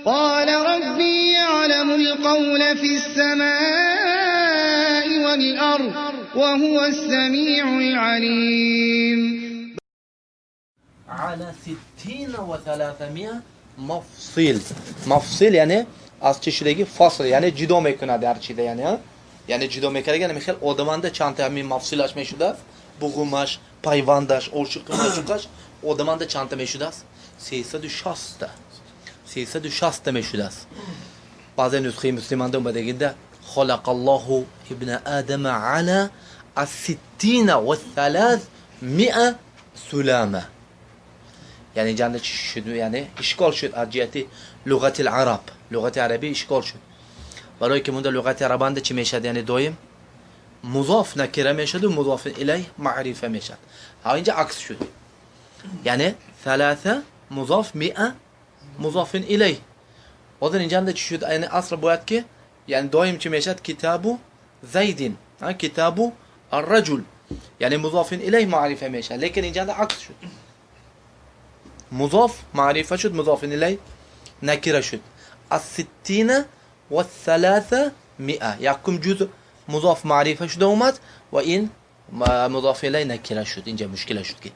قال ربي يعلم القول في السماء والأرض وهو السميع العليم. على 360 مفصل. مفصل یعنی از چه شدگی؟ فصل یعنی جدا میکند هر چیز، یعنی جدا میکرد. یعنی میخواد آدمانده چند تا همین مفصلش میشده است، بغومش، پیوندش، عاشق معشوقش آدمانده چند تا میشده است؟ 360 تا. 360 تا میشده است. بعضی نسخه مسلمان ده اومده خلق الله ابن آدم على الستين والثلاثمائة سلامة. یعنی جنده چی شد؟ یعنی اشکال شد از جهت لغت العرب، لغت عربی اشکال شد. برای که مونده لغت عربانده چی میشد؟ یعنی دویم مضاف نکره میشد و مضاف الیه معرفه میشد. ها اینجا عکس شد. یعنی ثلاثه مضاف مئة مضاف الیه. حاضر اینجا چی شد؟ یعنی اصل باید که یعنی دویم چی میشد؟ کتابو زیدین، کتابو الرجل، یعنی مضاف الیه معرفه میشد. لیکن اینجا عکس شد. مضاف معرفه شد، مضاف الیه نکره شد. الستین والثلاثة مئة یکم جزء مضاف معرفه شده اومد و این مضاف الیه نکره شد. اینجا مشکل شد که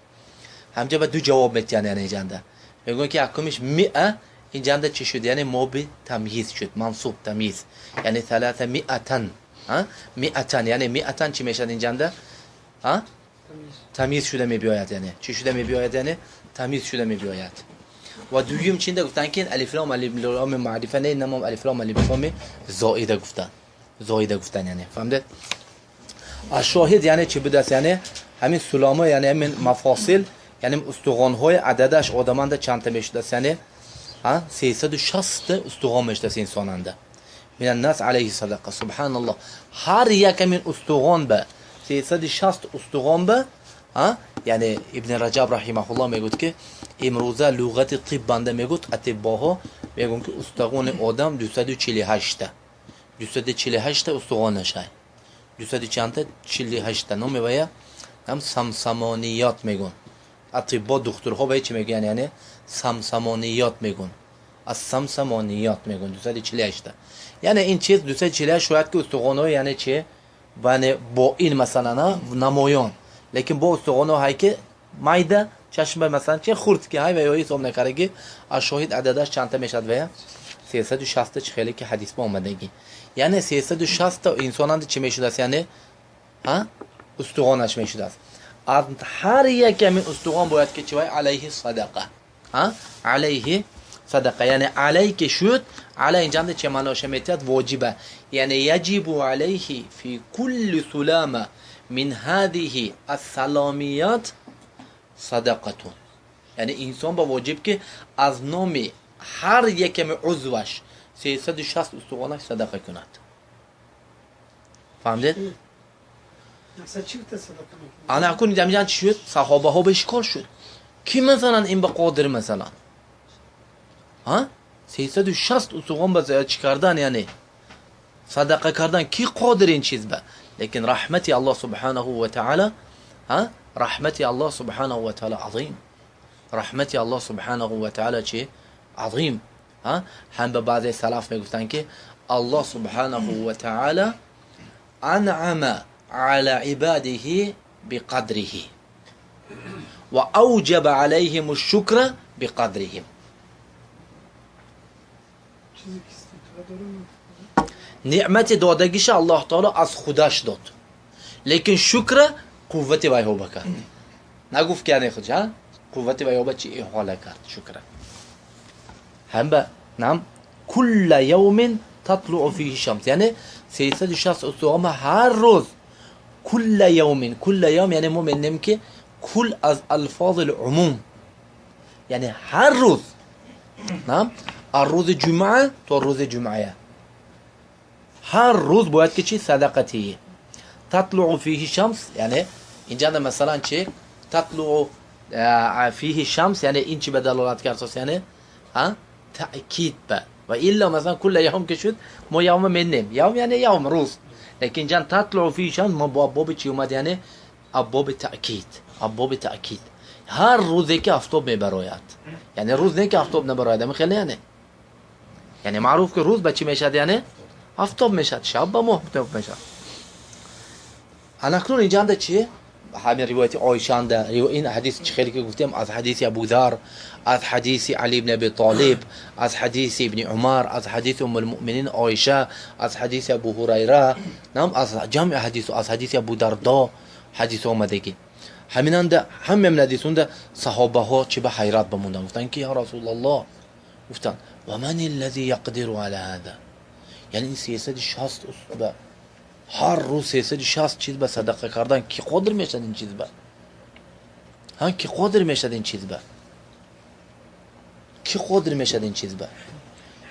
همجا به دو جواب میتیان. یعنی اینجا میگن که یکمش مئة اینجا چی شد؟ یعنی موب تمییز شد، منصوب تمییز، یعنی ثلاثة مئة. ها مئة یعنی مئة چی میشد اینجا؟ ها تمییز شده میبیاید. یعنی چی شده میبیاید؟ یعنی تمیز شده میبیاید. و دویم چینده گفتن که الف لام الف لام معرفه نه، نمام الف لام الف لام زائده گفتن، زائده گفتن. یعنی فهمید؟ الشاهد یعنی چی بوده است؟ یعنی همین سلامه، یعنی همین مفاصل، یعنی استخوان‌های عددش آدمانده چند تا میشده است؟ یعنی ها 360 استخوان میشده است انساننده. من الناس علیه صدقه. سبحان الله. هر یک من استخوان به 360 استخوان به ها، یعنی ابن رجب رحمه الله میگوید که امروزه لغت طب بنده میگوید اطباها میگن که استخوان آدم 248 تا، 248 تا استخوانش های 200 چند تا؟ 48 تا. نام ویا هم سمسمانیات میگن. اطبا دکترها به چی میگن؟ یعنی سمسمانیات میگن، از سمسمانیات میگن 248 تا. یعنی این چیز 248 شاید که استخوان‌ها یعنی چه؟ یعنی با این مثلا نمایان، لیکن با استخوان‌ها که مایده چشم مثلا چه خورد که های و یا حساب نکرده که از شاهد عددش چند تا میشد و 360 چه خیلی که حدیث با آمدگی. یعنی 360 تا انسانند چی میشد است؟ یعنی ها استخوانش میشد است. از هر یک من استخوان باید که چی وای علیه صدقه. ها علیه صدقه یعنی علیه که شد، علی اینجا چه معناش میتاد؟ واجبه. یعنی یجب علیه فی کل سلامه من هذه السلامیات صدقه. یعنی انسان با واجب که از نام هر یکم عضوش 360 استخوانش صدقه کند. فهمیدید؟ انا کن اینجا چی شد؟ صحابه ها به اشکال شد کی مثلا این به قادر مثلا ها 360 استخوان به چی کردن، یعنی صدقه کردن، کی قادر این چیز به؟ لیکن رحمت الله سبحانه و تعالی، ها رحمت الله سبحانه و تعالی عظیم، رحمت الله سبحانه و تعالی چی عظیم. ها هم به بعضی سلف میگفتن که الله سبحانه و تعالی انعم على عباده بقدره و اوجب عليهم الشكر بقدرهم. نعمت دادگیش الله تعالی از خودش داد، لیکن شکر قوت وی بکرد. نگفت که یعنی خودش ها قوت وی به چی احاله کرد شکر. هم به نعم کل یوم تطلع فیه شمس، یعنی 360 استخوان هر روز. کل یوم، کل یوم یعنی ما می‌بینیم که کل از الفاظ العموم، یعنی هر روز. نعم از روز جمعه تا روز جمعه هر روز باید که چی صدقه تیه. تطلع فیه شمس یعنی اینجا مثلا چی تطلع فیه شمس، یعنی این چی به دلالت کرد؟ یعنی ها تأکید به و الا مثلا کل یوم که شد ما یوم منیم، یوم یعنی یوم روز، لیکن جان تطلع فیه شمس ما با باب چی اومد؟ یعنی باب تأکید، باب تأکید. هر روزی که آفتاب میبراید، یعنی روز نه که آفتاب نبراید، همین خیلی یعنی Яъне маъруф ки рӯз ба чӣ мешавад? Яъне офтоб мешавад, шаб ба моҳтоб мешавад. Анакнун инҷанда чи? Ҳамин ривояти Оишанда, ин ҳадис чӣ хеле ки гуфтем, аз ҳадиси Абузар, аз ҳадиси Али ибн Аби Толиб, аз ҳадиси ибни Умар, аз ҳадиси Уммулмуъминин Оиша, аз ҳадиси Абу Ҳурайра, нам аз ҷамъи ҳадису, аз ҳадиси Абу Дардо ҳадис омадагӣ. Ҳаминанда ҳамаи ҳамин ҳадисунда саҳобаҳо чӣ ба ҳайрат бамонданд, гуфтанд ки я Расулаллоҳ, гуфтанд ва ман аллази яқдиру ала ҳаза, яъне ин 360 ба ҳар рӯз 360 чиз ба садақа кардан ки қодир мешад ин чиз ба? Ҳа, ки қодир мешад ин чиз ба? Ки қодир мешад ин чиз ба?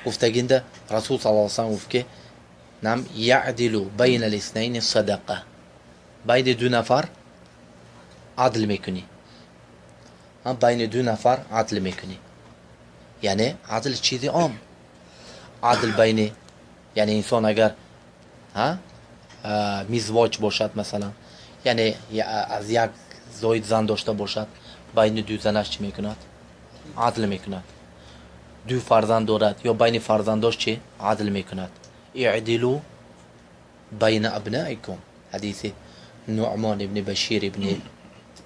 Гуфтагинда Расул саллаллоҳу алайҳи васаллам гуфт ки нам яъдилу байна лиснайни садақа, байни ду нафар адл мекунӣ, байни ду нафар адл мекунӣ, яъне адл чизи ом, адл байни, яъне инсон агар мизвоҷ бошад масалан, яъне аз як зоид зан дошта бошад, байни ду занаш чӣ мекунад? Адл мекунад. Ду фарзанд дорад ё байни фарзандош чӣ адл мекунад? Иъдилу байна абнаикум, ҳадиси Нуъмон ибни Башир ибни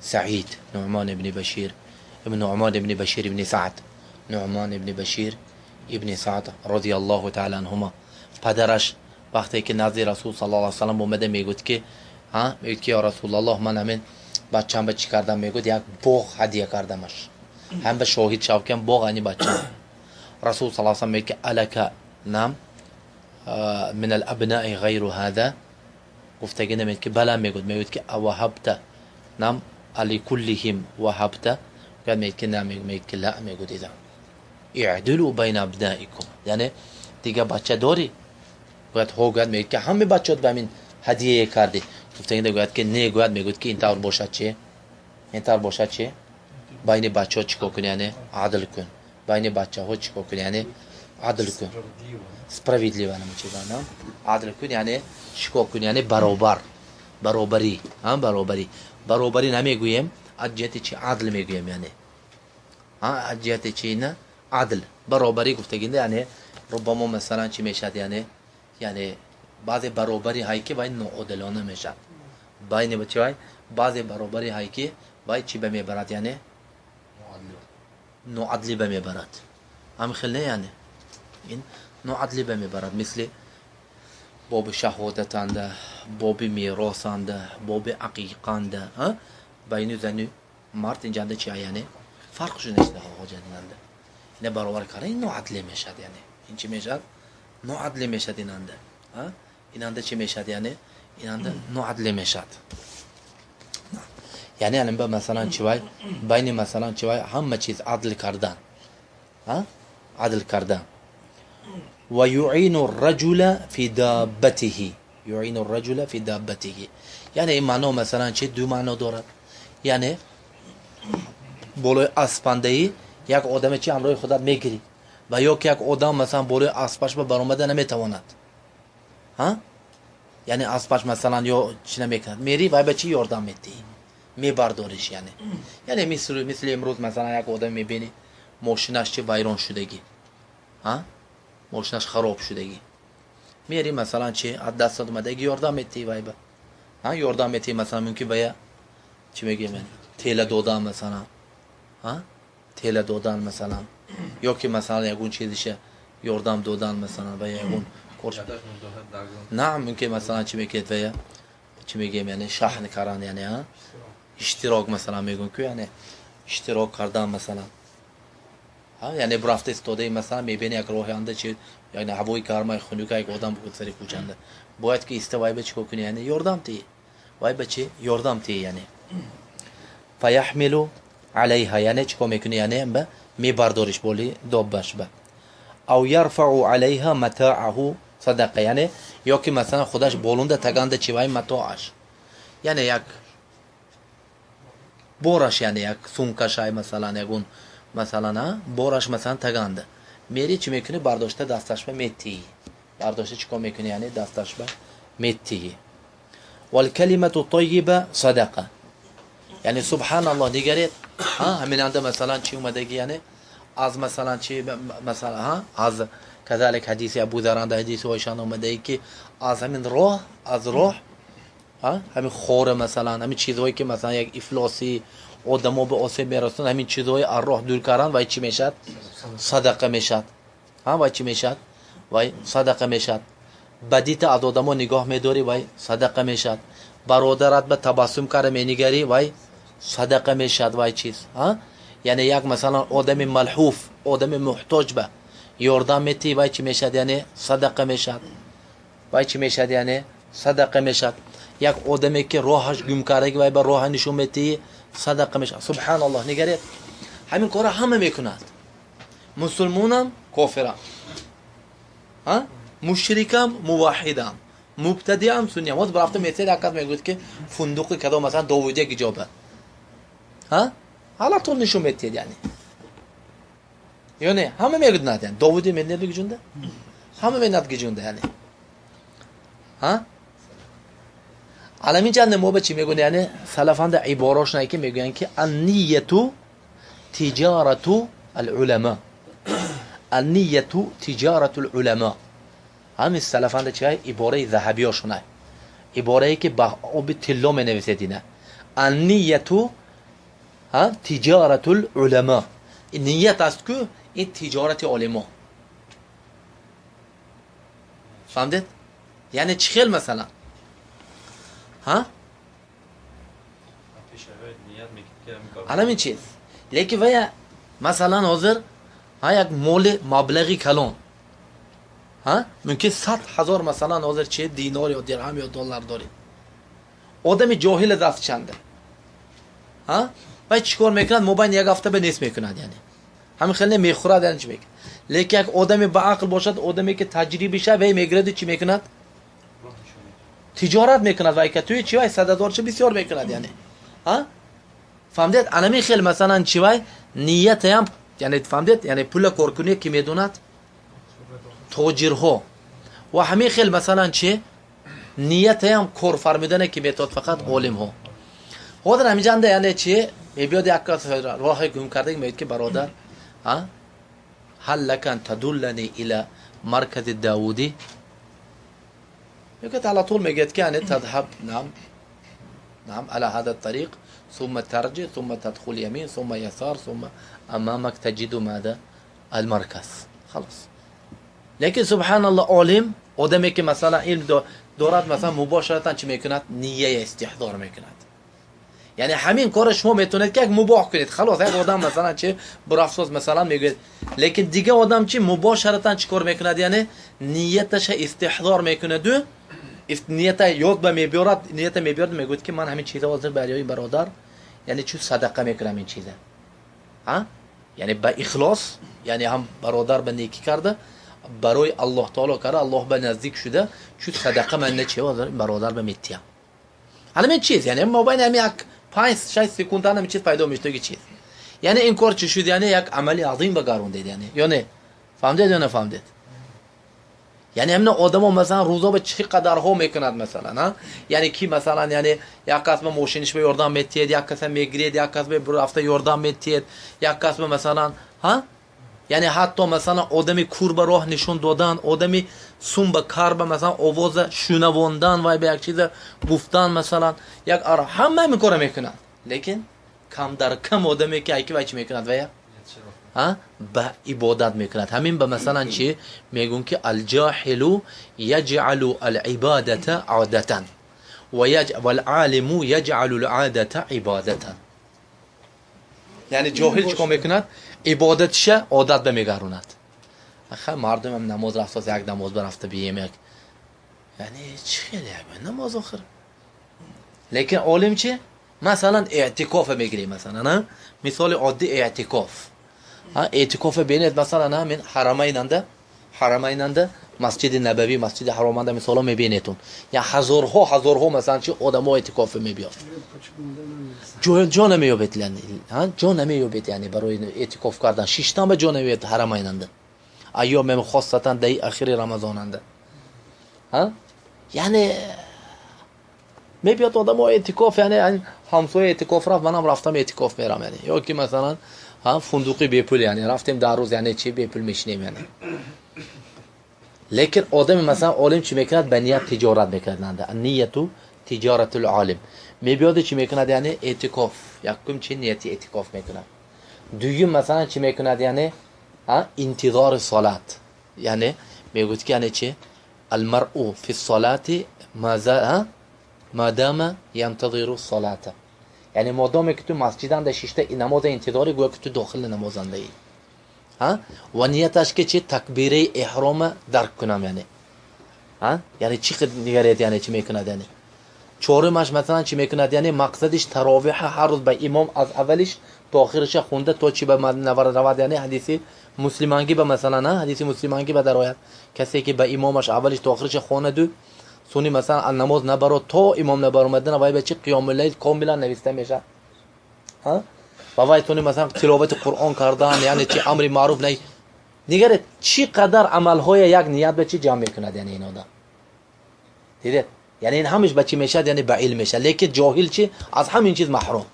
Саид, Нуъмон ибни Башир, Нуъмон ибни Башир ибни Саъд, Нуъмон ибни Башир ибни Саъд розияллоҳу таала анҳума, падараш вақте ки назди Расул саллаллоҳу алайҳи васаллам омада мегӯяд ки мегӯяд ки ё Расулаллоҳ, ман ҳамин бачам ба чӣ кардам? Мегӯяд як боғ ҳадия кардамаш, ҳам ба шоҳид шав ки боғ ани бачам. Расул саллаллоҳу алайҳи васаллам мегӯяд ки алака нам мин алабнаи ғайру ҳаза, гуфтаги намегӯяд ки бала, мегӯяд, мегӯяд ки аваҳабта нам аликуллиҳим ваҳабта, гӯяд мегӯяд ки на, мегӯяд ки ла, мегӯяд иза иъдилу байна абнаикум, яъне дига бача дорӣ? Гӯяд ҳо, гӯяд мегӯяд ки ҳама бачаҳот ба ҳамин ҳадияе кардӣ. Гуфтагинда гӯяд ки не, гӯяд мегӯяд ки ин тавр бошад чи? Ин тавр бошад чи? Байни бачаҳо чӣ кор кун? Яъне адл кун. Байни бачаҳо чӣ кор кун? Яъне адл кун. Справедливо намечиза, адл кун, яъне чӣ кор кун? Яъне баробар, баробарӣ, баробарӣ, баробарӣ намегӯем, аз ҷиҳати чи адл мегӯем, яъне аз ҷиҳати чи на адл, баробарӣ гуфтагинда, яъне рубамо масалан чӣ мешавад? Яъне баъзе баробари ҳай ки вай ноодилона мешавад, байни чи вай баъзе баробари ҳай ки вай чӣ ба мебарад? Яъне ноадлӣ ба мебарад. Ҳамин хел не, яъне ин ноадлӣ ба мебарад, мисли боби шаҳодатанда, боби меросанда, боби ақиқанда, байни зану мард инҷанда чи, яъне фарқ шуда ҳоҷатинанда ина баробар карда ин ноадлӣ мешавад, яъне ин чӣ мешавад? Ноадлӣ мешавад инанда, инанда чӣ мешавад? Яъне инанда ноадлӣ мешавад. Яъне алимба масалан чи вай байни масалан чи вай ҳама чиз адл кардан, адл кардан. Ва юъину раҷула фи даббатиҳи, юъину раҷула фи даббатиҳи, яъне ин маъно масалан чи ду маъно дорад, яъне болои аспандаӣ як одаме чи ҳамроҳи худат мегирӣ ва ё ки як одам масалан болои аспаш ба баромада наметавонад, яъне аспаш масалан ё чӣ намекунад, мери вай ба чӣ ёрдам медиҳӣ, мебардориш, яъне мисли имрӯз масалан як одам мебинӣ мошинаш чи вайрон шудагӣ, мошинаш хароб шудагӣ, мери масалан чи аз дастат омадагӣ ёрдам медиҳӣ вай ба, ёрдам медиҳӣ, масалан мумкин ба я чӣ мегӯем, тела додан масалан, тела додан масалан, ё ки масалан ягон чизиша ёрдам додан масалан ва ягон кор на мумкин масалан чӣ мекунед ва я чӣ мегӯем, яъне шаҳн кардан, яъне иштирок масалан мегӯем ку, яъне иштирок кардан масалан, яъне бурафта истодаи масалан мебини як роҳанда чи, яъне ҳавои гармаи хунука як одам буд сари кӯчанда, бояд ки иста вай ба чӣ кор кунӣ, яъне ёрдам тиҳӣ, вай ба чӣ ёрдам тиҳӣ, яъне фаяҳмилу алайҳа, яъне чӣ кор мекунӣ, яъне ба мебардориш боли доббаш ба, ав ярфау алайҳа матааҳу садақа, яъне ё ки масалан худаш болунда таганда чи вай матоаш, яъне як бораш, яъне як сумкашай масалан ягон масалан бораш масалан таганда мери чӣ мекунӣ, бардошта дасташ ба метиҳӣ, бардошта чӣ кор мекунӣ, яъне дасташ ба метиҳӣ. Валкалимату тайиба садақа, яъне субҳаналлоҳ нигаред, ҳаминанда масалан чӣ омадагӣ, яъне аз масалан чи масалан аз Кazalik ҳадиси Абу Заранда, ҳадиси Оиша омадае ки аз ҳамин роҳ, аз роҳ, ҳамин хора масалан, ҳамин чизҳое ки масалан як ифлоси одамо ба осеб мерасонанд, ҳамин чизҳои аз роҳ дур кардан, вай чӣ мешавад? Садақа мешавад. Вай чӣ мешавад? Вай садақа мешавад. Бадита аз одамо нигоҳ медорӣ, вай садақа мешавад. Бародарат ба табассум карда менигарӣ, вай садақа мешавад, вай чиз. Яъне як масалан одами малҳуф, одами муҳтоҷ ба ёрдам метиҳӣ, вай чӣ мешавад? Яъне садақа мешавад. Вай чӣ мешавад? Яъне садақа мешавад. Як одаме ки роҳаш гум кардаги, вай ба роҳа нишон метиҳӣ, садақа мешавад. Субҳаналлоҳ, нигаред, ҳамин корро ҳама мекунад. Мусулмонам, кофирам, мушрикам, муваҳҳидам, мубтадиам, сунниам. Ҳозир рафта месед, як кас мегӯяд ки фундуқи кадом масалан Довудия гиҷоба, ҳалатон нишон метиҳед, яъне ё не, ҳама мегӯяд, яъне Довудия медонед гиҷунда, ҳама медонад гиҷунда, яъне аламин ҷанна мо ба чӣ мегӯянд? Яъне салафанда иборошона ки мегӯянд ки аннияту тиҷарату алуламо, аннияту тиҷарату алуламо. Ҳамин салафанда чи ибораи заҳабиёшона, иборае ки ба оби тилло менависед ина. Аннияту тиҷарату алуламо, ният аст ку ин тиҷорати олимо. Фаҳмдед? Яъне чӣ хел масалан? Аламин чиз. Лекин вая масалан ҳозир як моли маблағи калон, мумкин 100 000 масалан ҳозир чи динор ё дирҳам ё доллар доред. Одами ҷоҳил даст чанда, вай чӣ кор мекунад? Мобайн як ҳафта ба нест мекунад, яъне ҳамин хел не мехӯрад, яъне чӣ мекунад? Лекин як одами ба ақл бошад, одаме ки таҷрибиша, вай мегираду чӣ мекунад? Тиҷорат мекунад. Вай ка туи чи вай 100 000 чи бисёр мекунад, яъне. Фаҳмдед? Анамин хел масалан чи вай ниятаям, яъне фаҳмдед? Яъне пула коркуние ки медонад тоҷирҳо. Ва ҳамин хел масалан чи ниятаям корфармудане ки метавад фақат олимҳо. Ҳозир ҳаминҷанда яъне чи мебиёд як кас роҳе гум карда мегӯяд ки бародар, ҳал лака ан тадуллани ила маркази Давудӣ? мегӯяд ала тул, мегӯяд ки яъне тадҳаб нам нам ала ҳада тариқ ثم ترجع ثم تدخل يمين ثم يسار ثم أمامك تجد ماذا؟ المركز. خلاص. لیکن سبحان الله عالم آدمی که مثلا علم دارد مثلا مباشرتا چی میکند؟ نیه استحضار میکند. یعنی همین کار شما میتونید که یک مباح کنید. خلاص یک آدم مثلا چه برافسوس مثلا میگوید، لیکن دیگه آدم چی مباشرتا چی کار میکند؟ یعنی نیتش استحضار میکند و نیت یاد به میبیارد، نیت میبیارد، میگوید که من همین چیزا حاضر برای برادر یعنی چو صدقه میکنم این چیزا، یعنی به اخلاص، یعنی هم برادر به نیکی کرده برای الله تعالی کرده، الله به نزدیک شده، چو صدقه من چه حاضر برادر به میتیم. حالا این چیز یعنی ما بین همین یک 5-6 سکوند هم چیز پیدا میشه که چیز یعنی این کار چی شد؟ یعنی یک عمل عظیم بگاروندید، یعنی یا نه فهمدید یا نفهمدید؟ یعنی همین آدم‌ها مثلا روزا به چه قدرها میکند مثلا، یعنی کی مثلا یعنی یک کس به ماشینش به یاردم میتید، یک کس میگیرید، یک کس به رفته یاردم میتید، یک کس به مثلا یعنی حتی مثلا آدمی کور به راه نشون دادن، آدمی سوم به کار به مثلا آواز شنواندن و به یک چیز گفتن مثلا یک همه همین کارو میکنند. لیکن کم در کم آدمی که ایکی چی میکند و به عبادت میکند. همین به مثلا چی میگون که الجاهل یجعل العبادة عادة والعالم یجعل العادة عبادة. یعنی جاهل چیکار میکند؟ عبادتش عادت به میگروند. آخه مردم هم نماز رفت، یک نماز برفته بیم یک، یعنی چی خیلی نماز آخر. لیکن عالم چی؟ مثلا اعتکاف میگیری، مثلا مثال عادی اعتکاف. اعتکاف بینید مثلا من حرمیننده مسجد نبوی، مسجد حرامنده مثلا میبینیتون، یا هزارها مثلا چی آدم‌ها اعتکاف میبیاد، جا نمییابد، یعنی جا نمییابد، یعنی برای اعتکاف کردن شیشتن به جا نمییابد حرمیننده، ایام خاصتا در اخیر رمضاننده. یعنی میبیاد آدم‌ها اعتکاف، یعنی همسایه اعتکاف رفت، منم رفتم اعتکاف میرم، یعنی یا که مثلا فندقی بیپول، یعنی رفتیم در روز یعنی چی بیپول میشینیم، یعنی Лекин одами масалан олим чӣ мекунад? Ба ният тиҷорат мекунад. Нияту тиҷоратул олим. Мебиёд чӣ мекунад? Яъне эътикоф. Якум чи нияти эътикоф мекунад. Дуюм масалан чӣ мекунад? Яъне интизори солат. Яъне мегӯяд ки яъне чи? Алмаръу фи солати мадама янтазиру солата. Яъне модоме ки ту масҷиданда шишта намоза интизорӣ, гӯё ки ту дохили намозандаӣ. Ва нияташ ки чи? Такбираи эҳрома дарк кунам яъне. Яъне чӣ нигаред, яъне чӣ мекунад яъне? Чорумаш масалан чӣ мекунад? Яъне мақсадиш таровиҳа ҳар рӯз ба имом аз аввалиш то охириша хунда то чи ба равад, яъне ҳадиси муслимангӣ ба масалан, ҳадиси муслимангӣ ба дарояд. Касе ки ба имомаш аввалиш то охириша хонаду суни масалан намоз набарод то имом набаромадан, вай ба чи қиёмуллайл комилан нависта мешавад. Ва вай суни масалан тиловати Қуръон кардан, яъне чи амри маъруф наҳй. Нигаред, чӣ қадар амалҳоя як ният ба чи ҷамъ мекунад яъне ин одам. Дидед? Яъне ин ҳамаш ба чӣ мешавад? Яъне ба илм мешавад. Лекин ҷоҳил чи? Аз ҳамин чиз маҳрум.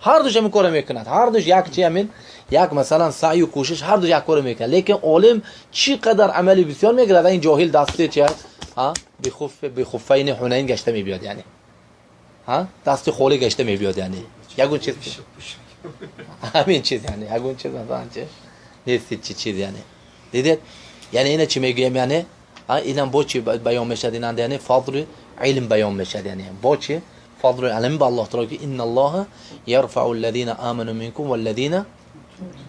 Ҳар душ ҳамин корро мекунад. Ҳар душ як чи ҳамин як масалан саъю кӯшиш ҳар душ як корро мекунад. Лекин олим чӣ қадар амали бисёр мегирад, ин ҷоҳил дасти чи аст? Бихуффайни ҳунайн гашта мебиёд яъне. Дасти холӣ гашта мебиёд яъне. Ягон чиз ҳамин чиз яъне ягон чиз масалан чи нест чи чиз яъне. Дидед? Яъне ина чӣ мегӯям яъне? Инам бо чӣ баён мешавад инанда яъне фазли илм баён мешавад яъне. Бо чӣ? Фазли илм ба Аллоҳ таоло ки инналлоҳа ярфау аллазина аману минкум валлазина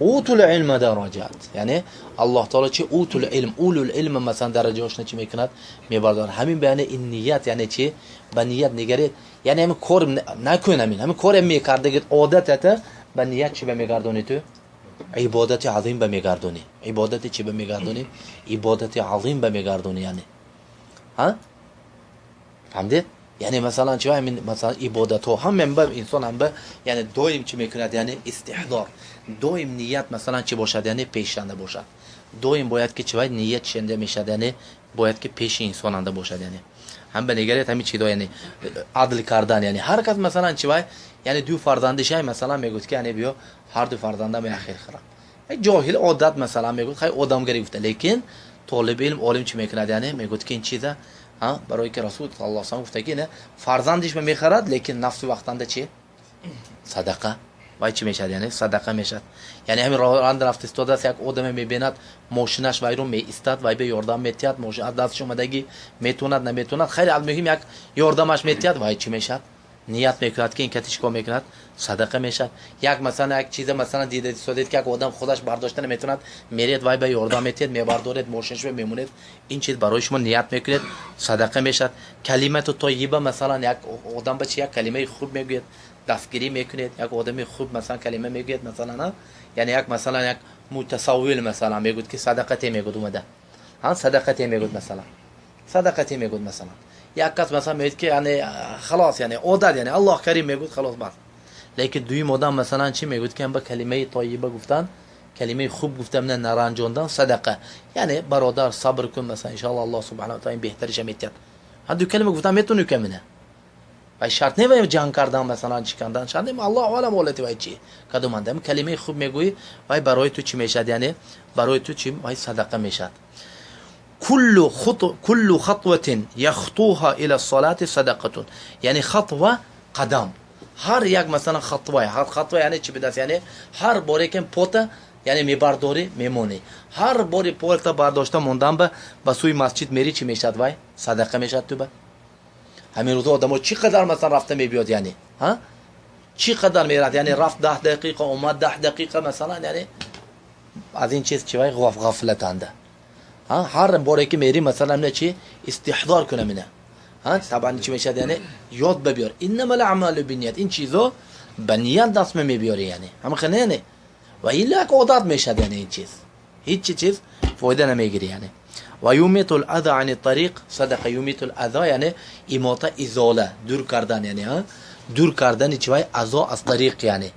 утул илма дараҷат. Яъне Аллоҳ таоло чи утул илм, улул илм масалан дараҷаҳошна чӣ мекунад? Мебардорад. Ҳамин ба яъне ин ният яъне чи? Ба ният нигаред. Яъне ҳамин кор накун ҳамин. Ҳамин коре мекардагит одатата ба ният чӣ ба мегардонӣ ту? Ибодати азим ба мегардонӣ. Ибодати чӣ ба мегардонӣ? Ибодати азим ба мегардонӣ яъне. Фаҳмидед? Яъне масалан чӣ ҳамин масалан ибодатҳо ҳам ба инсон ҳам ба яъне доим чӣ мекунад? Яъне истиҳдор. Доим ният масалан чӣ бошад? Яъне пешранда бошад. Доим бояд ки чӣ вай ният шенда мешавад, яъне бояд ки пеши инсонанда бошад яъне. Ҳам ба нигаред ҳамин чизо яъне адл кардан яъне ҳар кас масалан чӣ вай яъне ду фарзандишай масалан мегӯяд ки яъне биё ҳар ду фарзандам як хел хӯрам. Ҷоҳил одат масалан мегӯяд хай одамгарӣ гуфта, лекин толиби илм олим чӣ мекунад? Яъне мегӯяд ки ин чиза барои ки Расул саллаллоҳу алайҳи васаллам гуфта ки не фарзандиш ба мехарад, лекин нафси вақтанда чи? Садақа. Вай чӣ мешавад? Яъне садақа мешавад. Яъне ҳамин роҳ рафта истодааст, як одаме мебинад, мошинаш вайро меистад, вай ба ёрдам метиҳад, мошин аз дасташ омадагӣ метавонад, наметавонад, хайр алмуҳим як ёрдамаш метиҳад, вай чӣ мешавад? Ният мекунад ки ин кати чӣ кор мекунад? Садақа мешавад. Як масалан як чиза масалан дида истодед ки як одам худаш бардошта наметавонад, меред вай ба ёрдам метиҳед, мебардоред, мошинаш мемонед, ин чиз барои шумо ният мекунед, садақа мешавад. Калимату тойиба масалан як одам ба чи як калимаи хуб мегӯяд, дастгирӣ мекунед, як одами хуб масалан калима мегӯяд масалан, яъне як масалан як мутасаввил масалан мегӯяд ки садақате мегӯяд омада. Садақате мегӯяд масалан. Садақате мегӯяд масалан. Як кас масалан мегӯяд ки яъне халос яъне одат яъне Аллоҳ карим мегӯяд халос бас. Лекин дуюм одам масалан чӣ мегӯяд ки ба калимаи тойиба гуфтан, калимаи хуб гуфтан, на наранҷондан садақа. Яъне бародар сабр кун масалан иншоаллоҳ Аллоҳ субҳанаҳу ва таъола ин беҳтариша метиҳад. Ҳа ду калима гуфтан метавонӣ камина. Вай шарт не вай ҷанг кардан масалан чӣ кардан шарт не, Аллоҳ алам ҳолати вай чӣ. Кадоманда ҳам калимаи хуб мегӯӣ, вай барои ту чӣ мешавад? Яъне барои ту чӣ вай садақа мешавад. Куллу хатватин яхтуҳа ила салати садақатун. Яъне хатва қадам. Ҳар як масалан хатва, ҳар хатва яъне чӣ бидааст? Яъне ҳар боре ки пота яъне мебардорӣ мемонӣ. Ҳар бори пота бардошта мондан ба сӯи масҷид мери чӣ мешавад вай? Садақа мешавад ту ба. Ҳамин рӯзо одамо чӣ қадар масалан рафта мебиёд яъне, ҳа? Чӣ қадар мерад? Яъне рафт 10 дақиқа, омад 10 дақиқа масалан, яъне аз ин чиз чӣ вай ғафлатанда. Ҳар боре ки мери масалан не чи истиҳдор кунам ина. Табан чӣ мешавад? Яъне ёд бибиёр. Иннамал аъмалу бинният. Ин чизо ба ният даст мебиёри яъне. Ҳама хел яъне. Ва илла як одат мешавад яъне ин чиз. Ҳеҷ чиз фоида намегири яъне. Ва юмитул аза ани тариқ садақа. Юмитул аза яъне имота изола, дур кардан яъне, дур кардани чи вай азо аз тариқ яъне.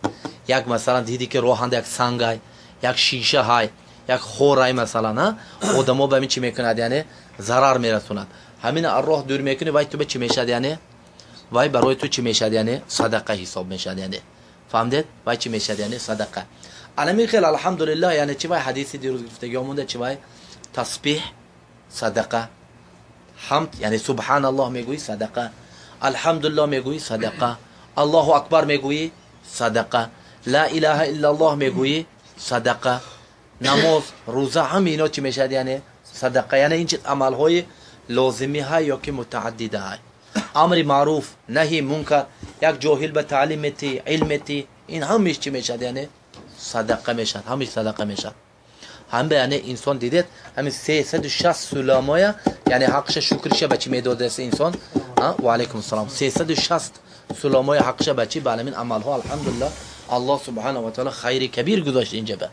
Як масалан диди ки роҳанда як сангай, як шиша ҳай, як хорай масалан, одамо ба ҳамин чӣ мекунад яъне зарар мерасонад. Ҳамин роҳ дур мекунӣ, вай ту ба чӣ мешавад яъне? Вай барои ту чӣ мешавад яъне? Садақа ҳисоб мешавад яъне. Фаҳмдед? Вай чӣ мешавад яъне? Садақа. Аламин хел алҳамдулиллаҳ яъне чи вай ҳадиси дирӯз гуфтагиҳо монда чи вай тасбиҳ Садақа. Ҳамд, яъне субҳаналлоҳ мегӯӣ садақа, алҳамдулиллоҳ мегӯӣ садақа, Аллоҳу акбар мегӯӣ садақа, ла илаҳа иллаллоҳ мегӯӣ садақа, намоз, рӯза, ҳама ино чӣ мешавад? Яъне садақа. Яъне ин чиз амалҳои лозимӣ ҳай ё ки мутааддида ҳай. Амри маъруф, наҳи мункар, як ҷоҳил ба таълим метӣ, илм метӣ, ин ҳамааш чӣ мешавад? Яъне садақа мешавад, ҳамааш садақа мешавад. Ҳам ба яъне инсон дидед, ҳамин 360 суламоя, яъне ҳақша шукриша ба чӣ медодааст инсон? Ва алайкум ассалом. 360 суламоя ҳақша ба чӣ? Ба ҳамин амалҳо алҳамдулиллоҳ Аллоҳ субҳанаҳу ва таъала хайри кабир гузошт инҷа ба.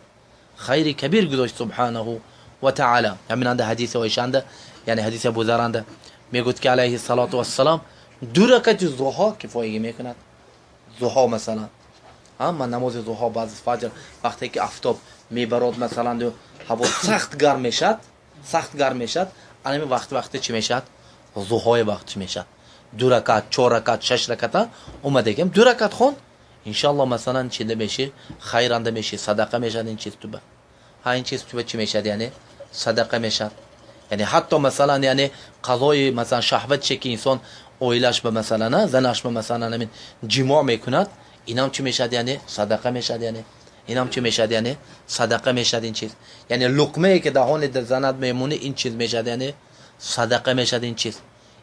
Хайри кабир гузошт субҳанаҳу ва таъала. Ҳамин анда ҳадиси Оишанда, яъне ҳадиси Абу Заранда мегӯяд ки алайҳи салоту вассалом ду ракати зуҳо кифоягӣ мекунад. Зуҳо масалан, ман намози зуҳо баъд аз фаҷр вақте ки афтоб мебарод масалан ҳаво сахт гарм мешавад, сахт гарм мешавад, ҳамин вақт вақте чӣ мешавад? Зуҳои вақт чӣ мешавад? Ду ракат, чор ракат, шаш раката омадагем, ду ракат хон, иншаллоҳ масалан чида меши, хайранда меши, садақа мешавад ин чиз туба. Ҳа ин чиз туба чӣ мешавад? Яъне садақа мешавад. Яъне ҳатто масалан яъне қазои масалан шаҳват че ки инсон оилаш ба масалан, занаш ба масалан ҳамин ҷимоъ мекунад, инам чӣ мешавад? Яъне садақа мешавад. Яъне инам чӣ мешавад? Яъне садақа мешавад ин чиз. Яъне луқмае ки даҳони занат мемонӣ, ин чиз мешавад, яъне садақа мешавад ин чиз.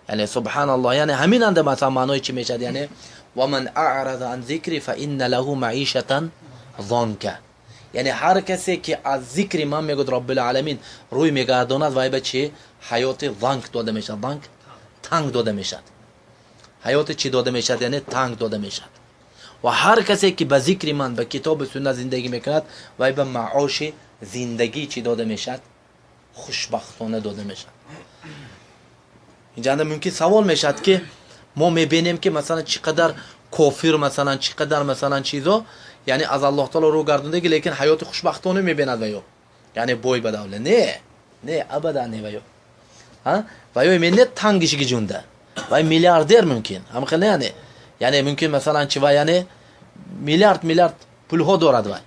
Яъне субҳаналлоҳ, яъне ҳамин анда масалан маънои чӣ мешавад? Яъне ва ман аъраза ан зикри фа инна лаҳу маишатан зонка. Яъне ҳар касе ки аз зикри ман мегӯяд Роббил Аламин рӯй мегардонад, вай ба чӣ? Ҳаёти занк дода мешавад. Занк танг дода мешавад. Ҳаёти чӣ дода мешавад? Яъне танг дода мешавад. Ва ҳар касе ки ба зикри ман, ба китоби суннат зиндагӣ мекунад, вай ба маоши зиндагӣ чӣ дода мешавад? Хушбахтона дода мешавад. Инҷа мумкин савол мешавад ки мо мебинем ки масалан чӣ қадар кофир, масалан чӣ қадар масалан чизо, яъне аз Аллоҳ таоло рӯ гардондаги, лекин ҳаёти хушбахтона мебинад ва ё яъне бой ба давла. Не, не, абадан не. Ва ё ва ё мене тангишиги ҷунда вай миллиардер мумкин ҳам хеле, яъне мумкин масалан чи вай, яъне миллиард миллиард пулҳо дорад вай,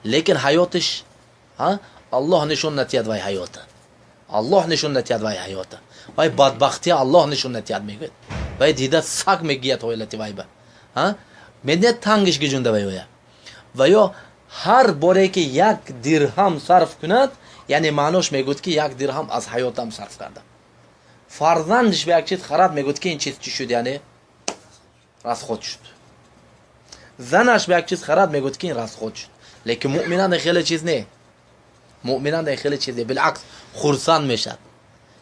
лекин ҳаётиш Аллоҳ нишон натиҳад вай ҳаёта, Аллоҳ нишон натиҳад вай ҳаёта, вай бадбахтия Аллоҳ нишон натиҳад мегӯяд, вай дида саг мегият ҳолати вай ба медне тангиш гиҷунда вай оя. Ва ё ҳар боре ки як дирҳам сарф кунад, яъне маънош мегӯяд ки як дирҳам аз ҳаётам сарф кардам. Фарзандиш ба як чиз харад, мегӯяд ки ин чиз чӣ шуд? Яъне расход шуд. Занаш ба як чиз харад, мегӯяд ки ин расход шуд. Лекин муъминан хеле чиз не, муъминан хеле чиз не, билакс хурсанд мешавад.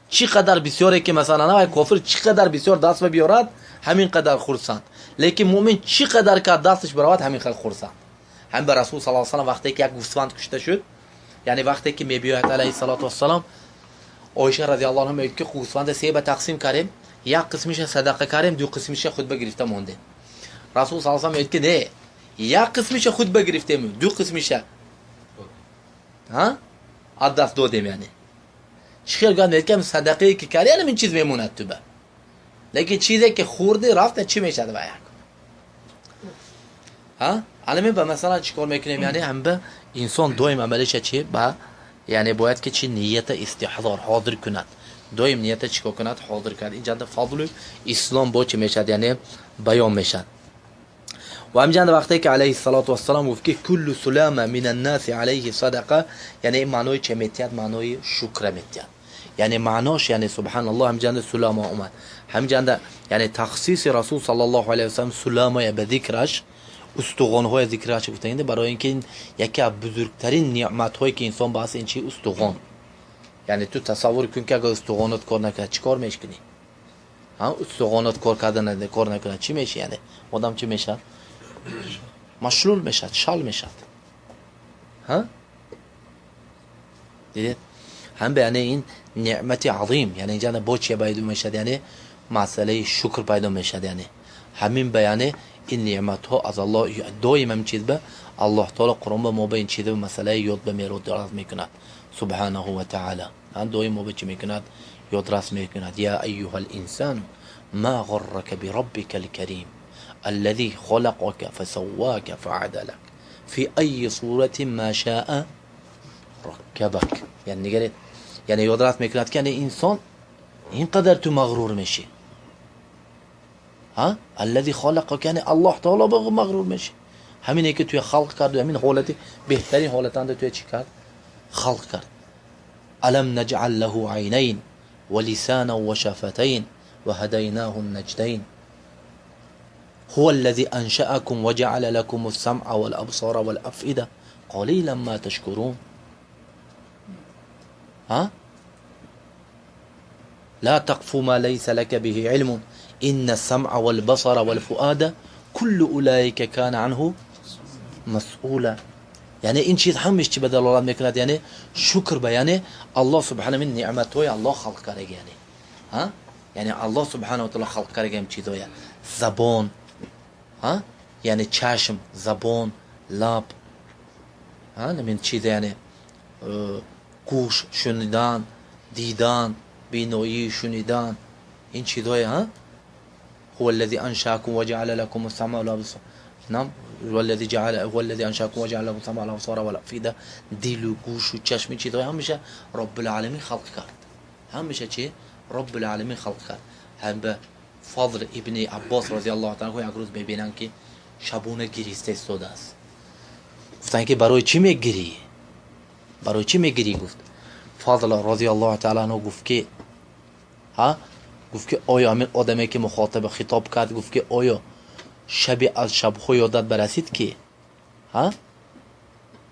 Чӣ қадар бисёре ки масалан вай кофир чӣ қадар бисёр даст биёрад, ҳамин қадар хурсанд. Лекин муъмин чӣ қадар ка дасташ баравад, ҳамин қадар хурсанд. Ҳамин ба Расул саллаллоҳу алайҳи васаллам вақте ки як гӯсфанд кушта шуд, яъне вақте ки мебиёяд алайҳи салоту вассалом, Оиша разияллоҳу анҳа мегӯяд ки гӯсфанда се ба тақсим кардем, як қисмиша садақа кардем, ду қисмиша худ ба гирифта мондем. Расул саллаллоҳу алайҳи васаллам мегӯяд ки не, як қисмиша худ ба гирифтем, ду қисмиша аз даст додем. Яъне чӣ хел гап мегӯяд ки садақае ки кардӣ, ҳамин чиз мемонад ту ба, лекин чизе ки хӯрдӣ рафта чӣ мешавад ва як аламе ба масалан чӣ кор мекунем? Яъне ҳам ба инсон доим амалиша чи ба, яъне бояд ки чи нията истиҳзор ҳозир кунад, доим нията чӣ кор кунад? Ҳозир кунад. Инҷанда фазлу ислом бо чӣ мешавад? Яъне баён мешавад. Ва ҳамҷанда вақте ки алайҳи салоту вассалом гуфт ки куллу сулама мин аннаси алайҳи садақа, яъне ин маънои че метиҳад? Маънои шукра метиҳад. Яъне маънош, яъне субҳаналлоҳ, ҳамҷанда сулама омад, ҳамҷанда яъне тахсиси Расул саллаллоҳу алайҳи васаллам суламая ба зикраш, устуғонҳоя зикраш гуфтагинда, барои ин ки яке аз бузургтарин неъматҳое ки инсон ба аст ин чи? Устуғон. Яъне ту тасаввур кун ки агар устуғонот кор накунад, чӣ кор мекунӣ? Устуғонот кор карда кор накунад, чӣ меши? Яъне одам чӣ мешавад? Машлул мешавад, шал мешавад. Дидед, ҳам ба яъне ин неъмати азим, яъне инҷа бо чия пайдо мешавад? Яъне масъалаи шукр пайдо мешавад. Яъне ҳамин ба яъне ин неъматҳо аз Аллоҳ доим ҳамин чиз ба Аллоҳ таоло Қуръон ба мо ба ин чиз масъалаи ёд ба меродрас мекунад субҳанаҳу ва таъала. Доим мо ба чӣ мекунад? Ёдрас мекунад. Я айюҳа линсану ма ғаррака бираббика лкарим аллази халақака фасаввака фаадалак фи айи суратин ма шаа раккабак. Яъне нигаред, Яъне ёдрас мекунад ки яъне инсон инқадар ту мағрур мешӣ. Ҳа? Аллази халақака, яъне Аллоҳ таоло ба мағрур мешӣ. Ҳамине ки туя халқ кард, ҳамин ҳолати беҳтарин ҳолатанда туя чӣ кард? Халқ кард. Алам наҷъал лаҳу айнайн ва лисанан ва шафатайн ва ҳадайнаҳу наҷдайн. هو الذي أنشأكم وجعل لكم السمع والأبصار والأفئدة قليلا ما تشكرون. ها؟ لا تقف ما ليس لك به علم إن السمع والبصر والفؤاد كل أولئك كان عنه مسؤولا. یعنی این چیز همش چی به دلالت میکند؟ یعنی شکر به، یعنی الله سبحانه من نعمت‌های الله خلق کرده، یعنی ها، یعنی الله سبحانه و تعالی خلق کرده این چیزای زبان، ها، یعنی چشم، زبان، لب، ها، نمین چیز، یعنی گوش، شنیدن، دیدن، بینایی، شنیدن، این چیزای، ها، هو الذي انشاكم وجعل لكم السمع والابصار. نعم، والذي جعل هو الذي انشاكم وجعل لكم السمع والابصار والافئده. دل و گوش و چشم، چیزای همیشه رب العالمین خلق کرد. همیشه چی؟ رب العالمین خلق کرد. هم به فضل ابن عباس رضی الله تعالی عنه یک روز میبینن که شبونه گریسته ایستاده است. گفتن که برای چی میگری؟ برای چی میگری؟ گفت فضل رضی الله تعالی عنه گفت که ها، گفت که آیا همین آدمی که مخاطب خطاب کرد، گفت که آیا شبی از شب‌ها یادت برسید که ها،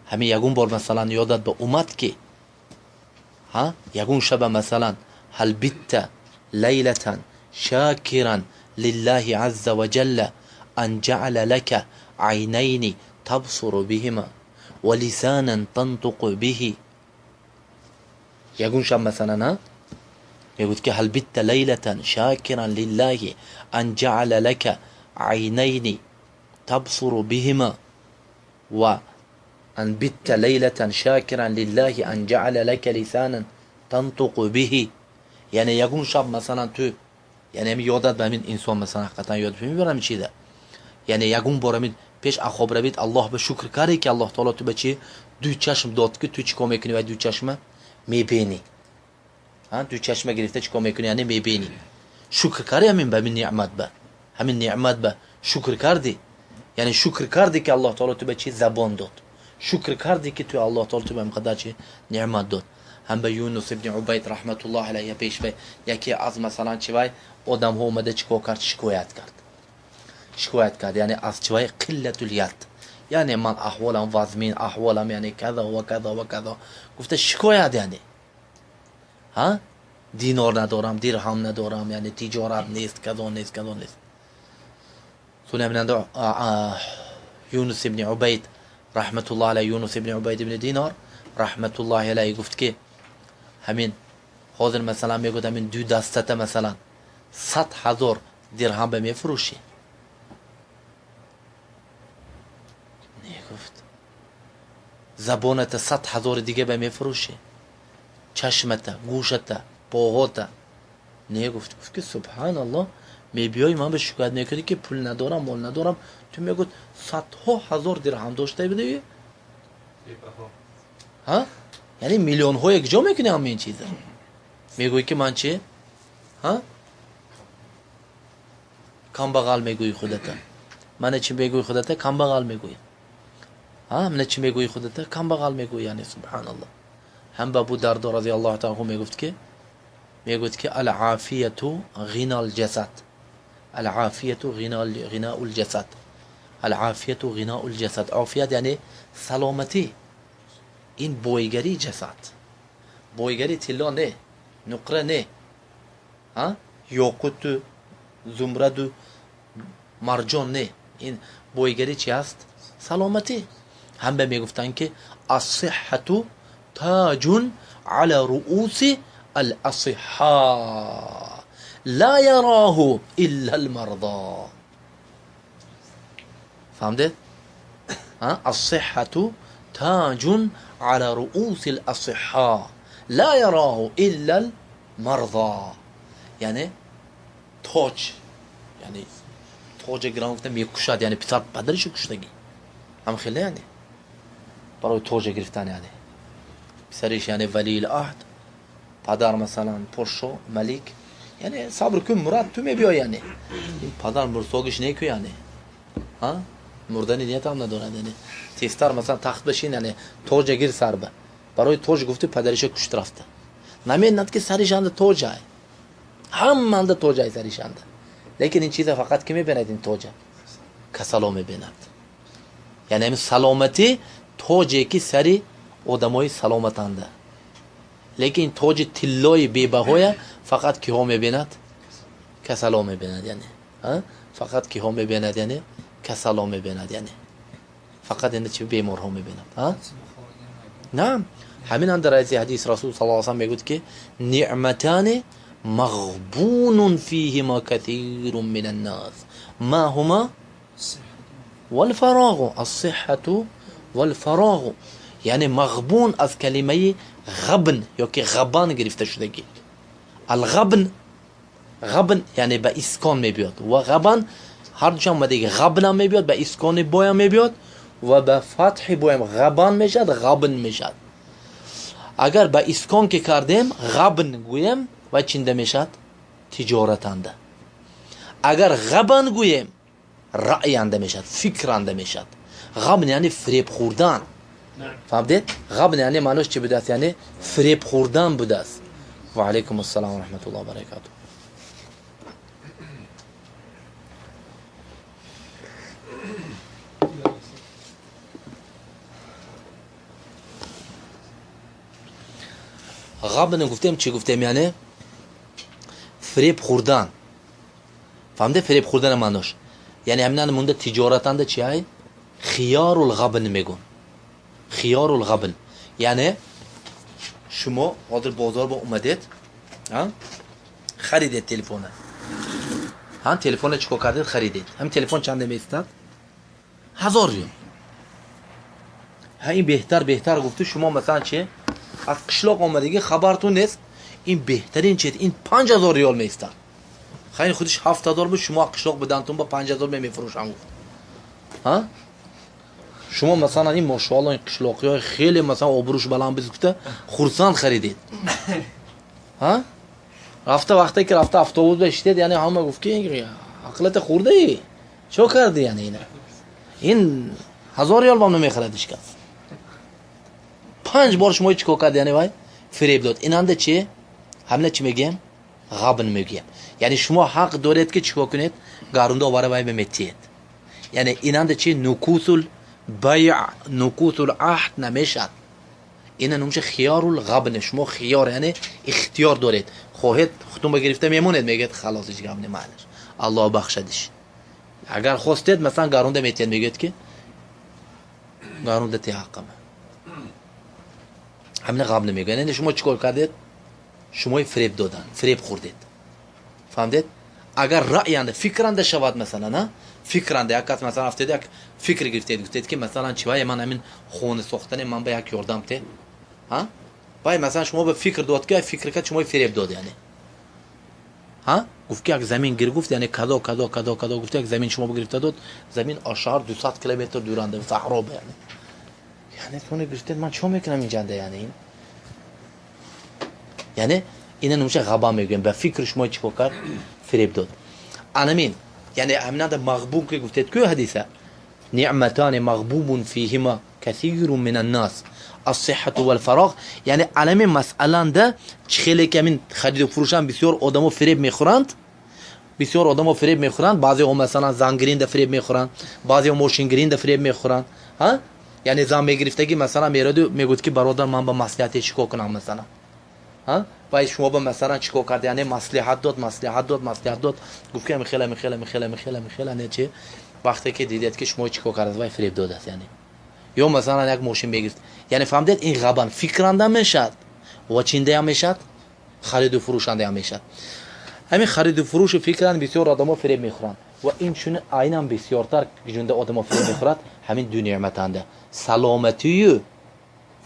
همین یگون بار مثلا یادت به اومد که ها، یگون شب مثلا هل بت لیلة شاكرا لله عز وجل أن جعل لك عينين تبصر بهما ولسانا تنطق به. يقول شاب مثلا يقول هل بت ليلة شاكرا لله أن جعل لك عينين تبصر بهما وأن بت ليلة شاكرا لله أن جعل لك لسانا تنطق به. یعنی یگون شب مثلا تو، یعنی همی یادت به همین انسان مثلا حقیقتا یاد میبرم این چیزه، یعنی یگون بار همین پیش خواب روید الله به شکر کردی که الله تعالی تو به چی دو چشم داد که تو چیکار میکنی و دو چشمه میبینی، ها، دو چشمه گرفته چیکار میکنی، یعنی میبینی. شکر کردی همین به همین نعمت، به همین نعمت به شکر کردی، یعنی شکر کردی که الله تعالی تو به چی زبان داد، شکر کردی که تو الله تعالی تو به مقدار چی نعمت داد. هم به یونس ابن عبید رحمت الله علیه پیش به یکی از مثلا چی وای آدم ها اومده چیکار کرد؟ شکایت کرد، شکایت کرد، یعنی از چی وای قلت الید، یعنی من احوالم وزمین، احوالم یعنی کذا و کذا و کذا، گفته شکایت، یعنی ها، دینار ندارم، درهم ندارم، یعنی تجارت نیست، کذا نیست، کذا نیست. سنة یونس ابن عبید رحمت الله علیه، یونس ابن عبید ابن دینار رحمت الله علیه گفت که همین حاضر مثلا میگفت همین دو دستته مثلا 100,000 درهم به میفروشی. نه، گفت زبانت 100,000 دیگه به میفروشی، چشمت، گوشت، پاهات. نه، گفت، گفت که سبحان الله، میبیای من به شکایت میکنی که پول ندارم، مال ندارم، تو میگفت 100,000 درهم داشته بودی؟ ها؟ یعنی میلیون ها یک جا میکنی همه این چیزا. میگویی که من چی؟ ها؟ کم بغل میگویی خودت. من چی میگویی خودت؟ کم بغل میگویی. ها؟ من چی میگویی خودت؟ کم بغل میگویی، یعنی سبحان الله. هم ابو دردا رضی الله تعالی عنه میگفت که، میگفت که العافیه غنا الجسد، العافیه غناء الجسد، العافیه غناء الجسد. عافیت یعنی سلامتی، این بویگری جسد، بویگری طلا نه، نقره نه، ها، یاقوت، زمرد، مرجان نه، این بویگری چی هست؟ سلامتی. هم به میگفتن که الصحة تاج على رؤوس الاصحاء لا يراه الا المرضى. فهمت؟ ها، الصحة تاج على رؤوس الاصحاء لا يراه الا المرضى. یعنی تاج، یعنی تاج گران گفتم میکشد، یعنی پسر پدرش کشتگی هم خیلی، یعنی برای تاج گرفتن، یعنی پسرش یعنی ولی العهد Падар масалан подшо, малик, яъне сабр кун, мурад ту мебиёй, яъне ин падар мурсогиш неку, яъне ҳа мурдани ниятам надорад, яъне тезтар масалан тахт бишин, яъне тоҷа гир сар ба. Барои тоҷ гуфти падариша кушт рафта. Намедонад ки саришанда тоҷай. Ҳаманда тоҷай саришанда. Лекин ин чиза фақат ки мебинад ин тоҷа? Касало мебинад. Яъне ҳамин саломатӣ тоҷе ки сари одамои саломатанда. Лекин тоҷи тиллои бебаҳоя фақат киҳо мебинад? Касало мебинад, яъне. Фақат киҳо мебинад, яъне касало мебинад, яъне. Фақат ин чи беморҳо мебинад. На, ҳамин ан дар ҳадис Расул саллаллоҳу алайҳи васаллам мегӯяд ки неъматани мағбунун фиҳима касирун минан нас. Ма ҳума? Валфароғу, ас-сиҳҳату валфароғу. Яъне мағбун аз калимаи ғабн ёки ғабан гирифта шудагӣ. Алғабн, ғабн яъне ба искон мебиёд ва ғабан ҳар душам омадагӣ, ғабнам мебиёд, ба искони боям мебиёд ва ба фатҳи боям ғабан мешавад, ғабн мешавад. Агар ба искон ки кардем, ғабн гӯем, вай чинда мешавад? Тиҷоратанда. Агар ғабан гӯем, раъянда мешавад, фикранда мешавад. Ғабн яъне фиреб хӯрдан. Фаҳмидед? Ғабн яъне маънош чӣ будааст? Яъне фиреб хӯрдан будааст. Ва алайкум ассалом ва раҳматуллоҳи ва баракатуҳ. Ғабн гуфтем, чӣ гуфтем? Яъне фиреб хӯрдан. Фаҳмидед фиреб хӯрдан маънош? Яъне ҳаминан монда тиҷоратанда чи ай? Хиёрул ғабн мегӯн. Хиёрул ғабн. Яъне шумо ҳозир бозор ба омадед, харидед телефона. Ҳа, телефона чӣ кор кардед? Харидед. Ҳамин телефон чанде меистад? 1000 риёл. Ҳа, ин беҳтар беҳтар гуфту шумо масалан чи? Аз қишлоқ омадагӣ хабартон нест, ин беҳтарин чиз, ин 5000 риёл меистад. Хайр, худиш 7000 буд, шумо қишлоқ будантон ба 5000 мефурӯшам гуфт. Ҳа? Шумо масалан ин мошоалло ин қишлоқиҳои хеле масалан обрӯш баланд биз гуфта хурсанд харидед. Ҳа? Рафта вақте ки рафта автобус бешидед, яъне ҳама гуфт ки ақлата хӯрдаӣ? Чо кардӣ яъне ина? Ин 1000 риёл бам намехарад ҳеҷ кас. 5 бор шумо чӣ кор кард, яъне вай фиреб дод. Инанда чи? Ҳамина чӣ мегӯем? Ғабн мегӯем. Яъне шумо ҳақ доред ки чӣ кор кунед? Гарунда овара вай беметиед. Яъне инанда чи? Нукусул байъ, нукусул аҳд намешад. Ина номша хиёрул ғабн. Шумо хиёр, яъне ихтиёр доред. Хоҳед хутун ба гирифта мемонед, мегӯяд халос ҳеҷ гап немаълаш. Аллоҳ бахшадиш. Агар хостед масалан гарунда метиед, мегӯяд ки гарунда ти ҳаққама. Ҳамина ғабн мегӯяд. Яъне шумо чӣ кор кардед? Шумои фиреб додан, фиреб хӯрдед. Фаҳмидед? Агар раъянда, фикранда шавад масалан, фикранда як кас масалан рафтед, як фикр гирифтед, гуфтед ки масалан чи вай ман ҳамин хона сохтане ман ба як ёрдам те. Ҳа? Вай масалан шумо ба фикр дод ки фикр кард шумои фиреб дод, яъне. Ҳа? Гуфт ки як замин гир гуфт, яъне кадо кадо кадо кадо гуфт, як замин шумо гирифта дод, замин аз шаҳр 200 километр дуранда, саҳро ба, яъне. Яъне ту гирифтед, ман чӣ мекунам инҷанда, яъне ин? Яъне ина номша ғаба мегӯем, ба фикри шумо чӣ кор кард? Фиреб дод. Анамин, яъне ҳаминанда мағбун ки гуфтед ку ҳадиса? Неъматани мағбубун фиҳима касирун мин аннас. Ас-сиҳҳату вал-фароғ. Яъне анамин масъаланда чӣ хеле ки ҳамин хариду фурӯшан бисёр одамо фиреб мехӯранд, бисёр одамо фиреб мехӯранд, баъзеҳо масалан зангиринда фиреб мехӯранд, баъзеҳо мошингиринда фиреб мехӯранд. Ҳа? Яъне зан мегирифтагӣ масалан мераду мегӯяд ки бародар ман ба маслиҳате чӣ кор кунам масалан. Ҳа? Вай шумо ба масалан чӣ кор кард? Яъне маслиҳат дод, маслиҳат дод, маслиҳат дод. Гуфт ки михела, михела, михела, михела, михела, не чи? Вақте ки дидед ки шумо чӣ кор кард, вай фиреб додааст, яъне. Ё масалан як мошин мегирифт. Яъне фаҳмидед, ин ғабан фикранда мешавад ва чиндаям мешавад, хариду фурӯшандаям мешавад. Ҳамин хариду фурӯшу фикранд бисёр одамо фиреб мехӯранд. Ва ин чун айнан бисёртар ҷунда одамо фиреб мехӯрад, ҳамин ду неъматанда. Саломатию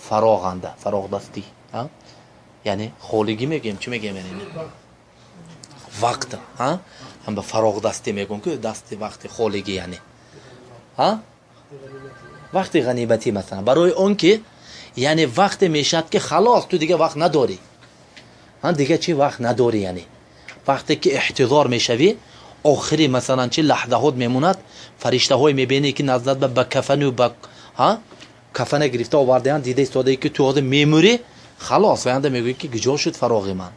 фароғанда, фароғдастӣ. Ҳа? Яъне холигӣ мегӯем, чӣ мегӯем яъне? Вақт, ҳа? Ҳам ба фароғдастӣ мегӯем ки дасти вақти холигӣ, яъне. Ҳа? Вақти ғаниматӣ масалан. Барои он ки яъне вақте мешавад ки халос ту дига вақт надорӣ. Дига чӣ вақт надорӣ, яъне вақте ки эҳтизор мешавӣ, охири масалан чи лаҳзаҳот мемонад, фариштаҳое мебинӣ ки наздат ба кафану ба кафана гирифта овардаанд, дида истодае ки ту ҳозир мемурӣ, халос, ваянда мегӯӣ ки куҷо шуд фароғи ман.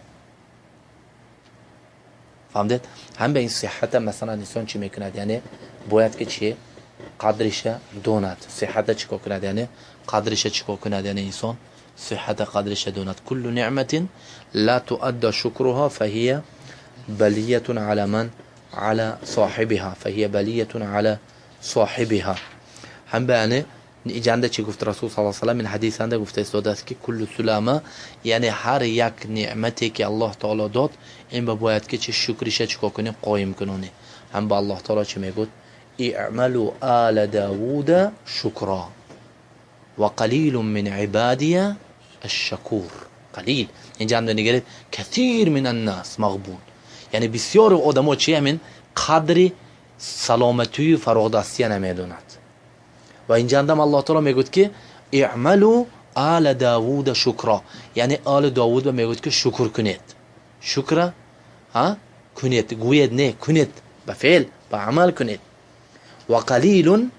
Фаҳмдед? Ҳам ба ин сиҳҳата масалан инсон чӣ мекунад? Яъне бояд ки чи қадриша донад. Сиҳҳата чӣ кор кунад? Яъне қадриша чӣ кор кунад? Яъне инсон сиҳҳата қадриша донад. Куллу ниъматин ла туадда шукруҳа фаҳия балиятун ала ман ала соҳибиҳа, фаҳия балиятун ала соҳибиҳа. Ҳам ба яъне иҷанда чӣ гуфт Расул саллаллоҳу алайҳи васаллам? Ин ҳадисанда гуфта истодааст ки куллу сулама, яъне ҳар як неъмате ки Аллоҳ таоло дод, ин ба бояд ки чи шукриша чӣ кор кунем? Қоим кунонем. Ҳам ба Аллоҳ таоло чӣ мегӯд? Иъмалу ала Давуда шукра ва қалилун мин ибадия аш-шакур. Қалил. Инҷа ҳам нигаред, касир мин ан-нас мағбун. Яъне бисёри одамо чи ҳамин қадри саломатию фароғдастия намедонад. Ва инҷа ҳам Аллоҳ таоло мегӯяд ки иъмалу ала Давуда шукра, яъне оли Давуд ба мегӯяд ки шукр кунед. Шукра кунед, гӯед не, кунед, ба феъл, ба амал кунед. Ва қалилун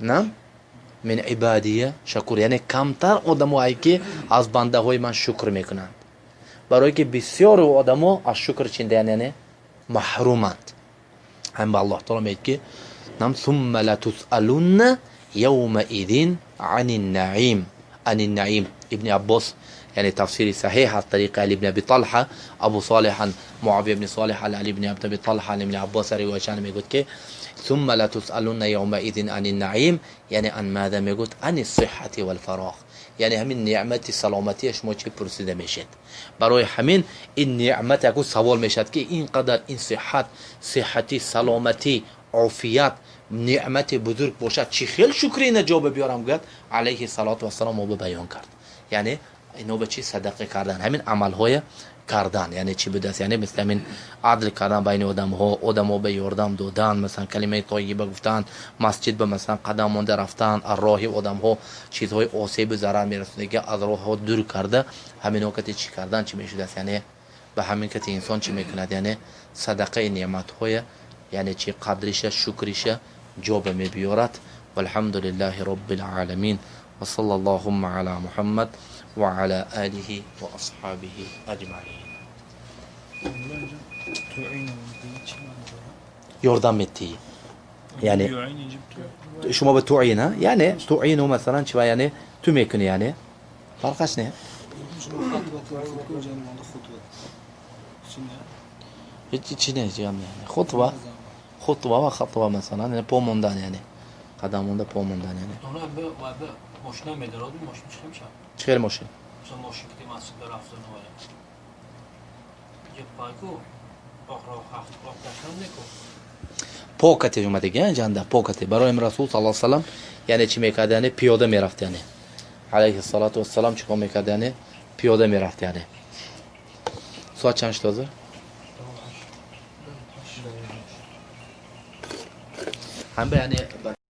на мин ибадия шакур, яъне камтар одамое ки аз бандаҳои ман шукр мекунанд, барое ки бисёри одамо аз шукр чиндаянд, яъне маҳруманд. Ҳам ба Аллоҳ таоло мегӯяд ки нам сумма латусалунна явмаидин ани наим, ани наим. Ибни Аббос, яъне тафсири саҳиҳ аз тариқи Али ибни Аби Талҳа, Абу Солиҳ ан Муавия ибни Солиҳ ан Али ибни Аби Талҳа ан Ибни Аббос ривоятшан мегӯяд ки сумма латусалунна явмаидин ани наим, яъне ан мада мегӯяд? Ани сиҳҳати валфароғ, яъне ҳамин неъмати саломатия шумо чӣ пурсида мешед. Барои ҳамин ин неъмат яку савол мешавад ки ин қадар ин сиҳҳат, сиҳҳатӣ, саломатӣ, офият неъмати бузург бошад, чӣ хел шукри ина ҷо биёрам? Гӯяд алайҳи салоту вассалом мо баён кард, яъне ино ба чӣ садақа кардан, ҳамин амалҳоя кардан, яъне чӣ будааст? Яъне мисли ҳамин адл кардан байни одамҳо, одамҳо ба ёрдам додан, масалан калимаи тойиба гуфтан, масҷид ба масалан қадам монда рафтан, аз роҳи одамҳо чизҳои осебу зарар мерасондагӣ аз роҳҳо дур карда, ҳамино кати чӣ кардан чӣ мешудааст? Яъне ба ҳамин кати инсон чӣ мекунад? Яъне садақаи неъматҳоя, яъне чӣ қадриша, шукриша ҷо ба мебиёрад. Валҳамду лиллаҳи роббил оламин ва саллаллоҳумма ала Муҳаммад ва ала олиҳи ва асҳобиҳи аҷмаин. Ёрдам метиҳӣ, яъне шумо ба туина, яъне туину масалан чи, яъне ту мекунӣ, яъне фарқаш не. Ҳеҷ чи не, хутва, хутва ва хатва масалан, яъне по мондан, яъне қадам монда по мондан, яъне чӣ хел мошин? Покате омадагӣ ҷанда покате. Барои Расул саллаллоҳу алайҳи васаллам яъне чӣ мекард? Яъне пиёда мерафт, яъне алайҳи салоту вассалам чӣ кор мекард? Яъне пиёда мерафт. Яъне соат чанд шуд ҳозир? Ҳамба яъне ба